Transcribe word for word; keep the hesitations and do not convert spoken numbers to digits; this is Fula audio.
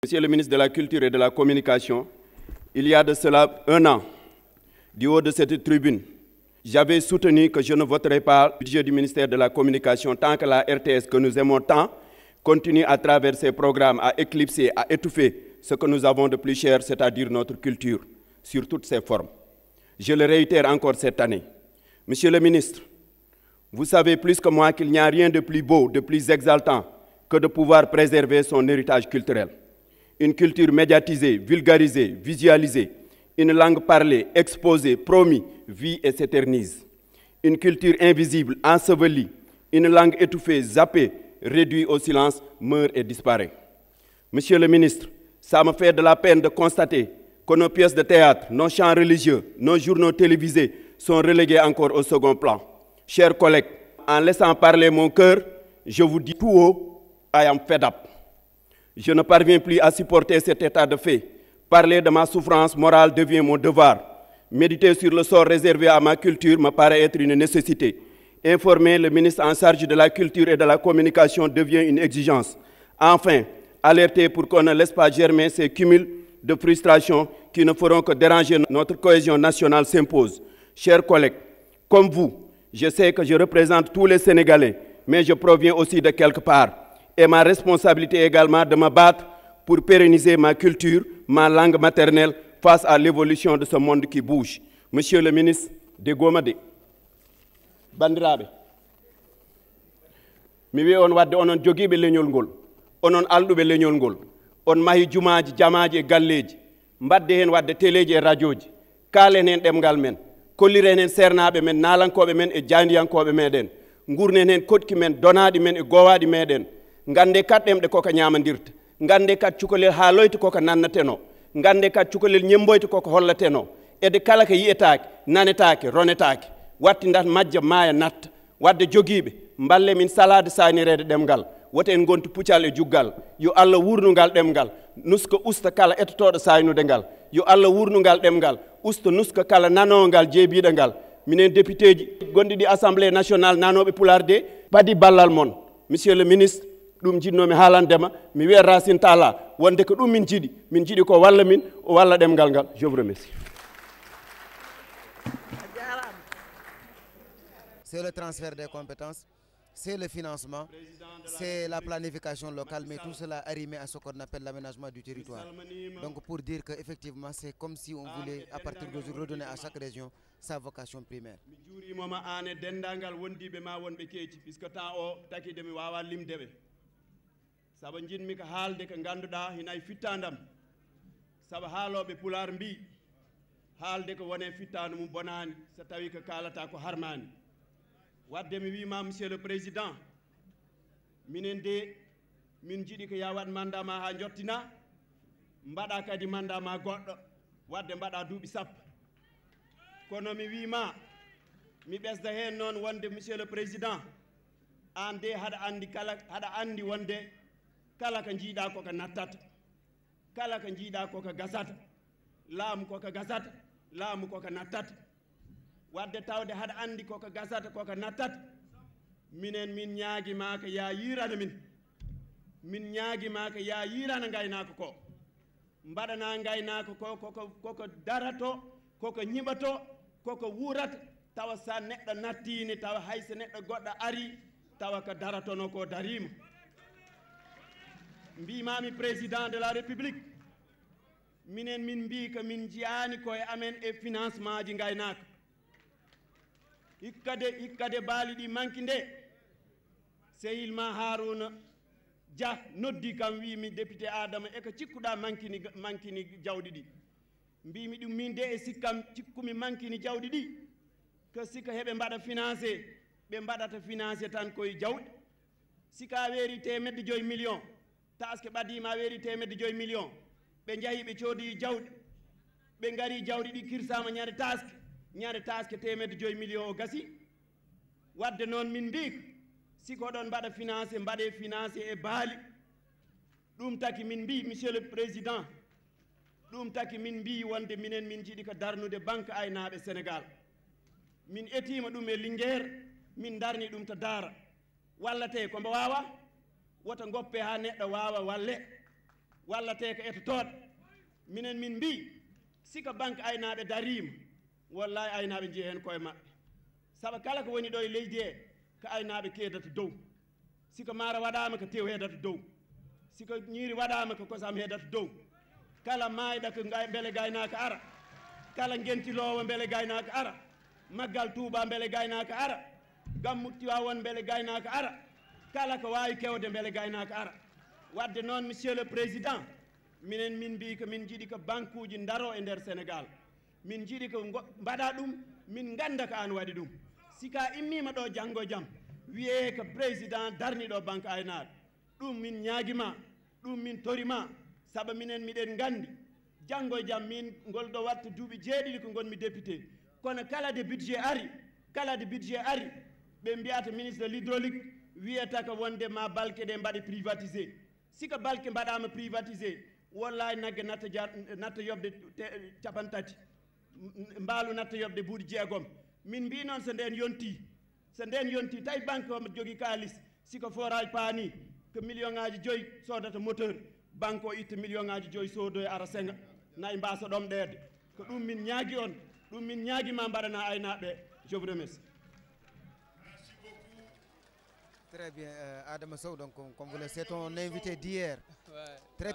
Monsieur le ministre de la Culture et de la Communication, il y a de cela un an, du haut de cette tribune, j'avais soutenu que je ne voterai pas le budget du ministère de la Communication tant que la R T S que nous aimons tant continue à travers ses programmes à éclipser, à étouffer ce que nous avons de plus cher, c'est-à-dire notre culture, sur toutes ses formes. Je le réitère encore cette année. Monsieur le ministre, vous savez plus que moi qu'il n'y a rien de plus beau, de plus exaltant que de pouvoir préserver son héritage culturel. Une culture médiatisée, vulgarisée, visualisée, une langue parlée, exposée, promue, vit et s'éternise. Une culture invisible, ensevelie, une langue étouffée, zappée, réduite au silence, meurt et disparaît. Monsieur le ministre, ça me fait de la peine de constater que nos pièces de théâtre, nos chants religieux, nos journaux télévisés sont relégués encore au second plan. Chers collègues, en laissant parler mon cœur, je vous dis tout haut, I am fed up. Je ne parviens plus à supporter cet état de fait. Parler de ma souffrance morale devient mon devoir. Méditer sur le sort réservé à ma culture me paraît être une nécessité. Informer le ministre en charge de la culture et de la communication devient une exigence. Enfin, alerter pour qu'on ne laisse pas germer ces cumuls de frustration qui ne feront que déranger notre cohésion nationale s'impose. Chers collègues, comme vous, je sais que je représente tous les Sénégalais, mais je proviens aussi de quelque part. Et ma responsabilité également de me battre pour pérenniser ma culture, ma langue maternelle face à l'évolution de ce monde qui bouge. Monsieur le ministre, de Gomade, Bandirabe, mi wiya on wadde onon jogiiɓe leñol ngol, onon alɗuɓe leñol ngol, on mahi jumaaji, jamaaji e galleeji, mbadde heen wadde teleeji e rajooji, kaalen heen ɗemngal men, kolliren heen seernaaɓe men, naalankooɓe men e jaayndiyankooɓe meɗen, ngurnen heen koɗki men, donaaɗi men e goowaaɗi meɗen, nganndee kat ɗemɗe ko ka ñaamandirta, nganndee kat cukalel haaloyta ko ka nannatenoo, nganndee kat cukalel ñemmboyta ko ka hollatenoo, ede kala ka yi'etaake, nanetaake, ronetaake, wattindat majja maaya natta, wadde jogiiɓe, mballe min salaade saaynireede ɗemngal. Woto en ngontu pucal e juggal. Yo Allah wuurnu ngal ɗemngal, nuska usta kala etotooɗo saaynude ngal. Yo Allah wuurnu ngal ɗemngal, usta nuska kala nanoowo ngal, jeebiiɗo ngal. Minen depiteeji gonɗi ɗi Assemblée nationale nanooɓe Pulaar de, padi ballal mon. Monsieur le ministre, ɗum njiɗnoomi haalande ma, mi wiya Racine Talla, wonde ko ɗum min njiɗi. Min njiɗi ko walla min, o walla ɗemngal ngal. Je vous remercie. C'est le transfert des compétences, c'est le financement, c'est la planification locale, mais tout cela arrimé à ce qu'on appelle l'aménagement du territoire. Donc pour dire qu'effectivement, c'est comme si on voulait, à partir d'aujourd'hui, redonner à chaque région sa vocation primaire. Mi juurima ma aan e denndaangal wondiiɓe ma wonɓe keeci, puisque temps o takide mi waawa limde ɓe. Sabu njiɗmi ko haalde ko ngannduɗaa hina e fittaandam. Sabu haalooɓe Pulaar mbii, haalde ko wone fittaandu mum bonaani, so tawii ko kaalata ko harmaani. Wadde mi wiima, Monsieur le Président, minen de, min njiɗi ko yaa waɗ mandat ma haa njottina, mbaɗa kadi mandat ma goɗɗo, wadde mbaɗa duuɓi sappo. Kono mi wiima, mi ɓesda heen noon wonde, Monsieur le Président, aan de haɗa anndi kala, haɗa anndi wonde kala ko njiiɗa ko ko nattata, kala ko njiiɗa ko ko gasata, laamu ko ko gasata, laamu ko ko nattata. Wadde tawde haɗa anndi ko ko gasata, ko ko nattata, minen min ñaagi ma ko yaa yiirana min. Min ñaagi ma ko yaa yiirana ngaynaako ko. Mbaɗana ngaynaako ko koko, koko darato, koko ñiɓato, koko wuurata, tawa so neɗɗo nattiini, tawa hay so neɗɗo goɗɗo arii, tawa ko daratono ko dariima. Mbiimaami Président de la République, minen min mbii ko min njiyaani koye amen e financement ji ngaynaaka. Hikka de, hikka de baali ɗi manki nde, sehil ma Haaruna Jah noddi kam, wii mi, député Adama, e ko cikkuɗaa mankini, mankini jawɗi ɗi? Mbiimi ɗum, min de e sikkam cikkumi mankini jawɗi ɗi, ko sika heɓe mbaɗa financé, ɓe mbaɗata financé tan koye jawɗi. Sika weeri teemedde joyi million, taske ɓadiima weeri teemedde joyi million, ɓe njahi ɓe coodi jawɗi, ɓe ngari jawɗi ɗi kirsaama ñande taske, ñande taske teemedde joyi million o gasi. Wadde noon min mbii, siko oɗon mbaɗa financé, mbaɗe financé e baali. Ɗum taki min mbii, Monsieur le Président, ɗum taki min mbii wonde minen min njiɗi ko darnude banque aynaaɓe Sénégal. Min etiima ɗum e Linguère, min darni ɗum to Daara. Wallate ko mbo waawa, woto ngoppe haa neɗɗo waawa walle. walla te ko etotooɗo. Minen min mbii, si ko banque aynaaɓe dariima, wallahi aynaaɓe njiya heen koye maɓɓe. Sabu kala ko woni ɗo e leydi he, ko aynaaɓe keedata dow. Si ko maaro waɗaama, ko tew heedata dow. Si ko ñiiri waɗaama, ko kosam heedata dow. Kala maayɗo, ko ngay-, mbele gaynaako ara. Kala ngentiloowo, mbele gaynaako ara. Maggal Tuuba, mbele gaynaako ara. Gammu Tiwaawan, mbele gaynaako ara. Kala ko waawi kewde, mbele gaynaako ara. Wadde noon, Monsieur le Président, minen min mbii ko min njiɗi ko bankuuji ndaro e nder Senegaal. Min njiɗi ko ngo-, mbaɗa ɗum, min ngannda ko aan waɗi ɗum. Si ka immiima ɗo janngo e jam, wiyee ko président darni ɗo banque aynaaɓe. Ɗum min ñaagi ma, ɗum min tori ma, sabu minen miɗen nganndi, janngo e jam min ngol ɗo watta duuɓi jeeɗiɗi ko ngonmi député. Kono kala de budget ari, kala de budget ari, ɓe mbiyata ministre de l'hydraulique, wiyata ko wonde ma balke ɗe mbaɗe privatisé. Si ko balke mbaɗaama privatisé, wallahi nagge natta jar-, natta yoɓde te-, capanɗe tati, m-, mbaalu natta yoɓde buuɗi jeegom. Min mbii noon, so ndeen yontii, so ndeen yontii, tawi banque o jogii kaalis, si ko forage paani, ko million ŋaaji joyi soodata moteur, banque o itta million ŋaaji joyi soodoya ara seŋa, nayi mbaasa ɗomɗeede. Ko ɗum min ñaagi on, ɗum min ñaagi ma mbaɗana aynaaɓe. Je vous remercie. Très bien, euh, Adama Sow, donc, comme, comme vous le savez, c'est un invité d'hier. Ouais. Très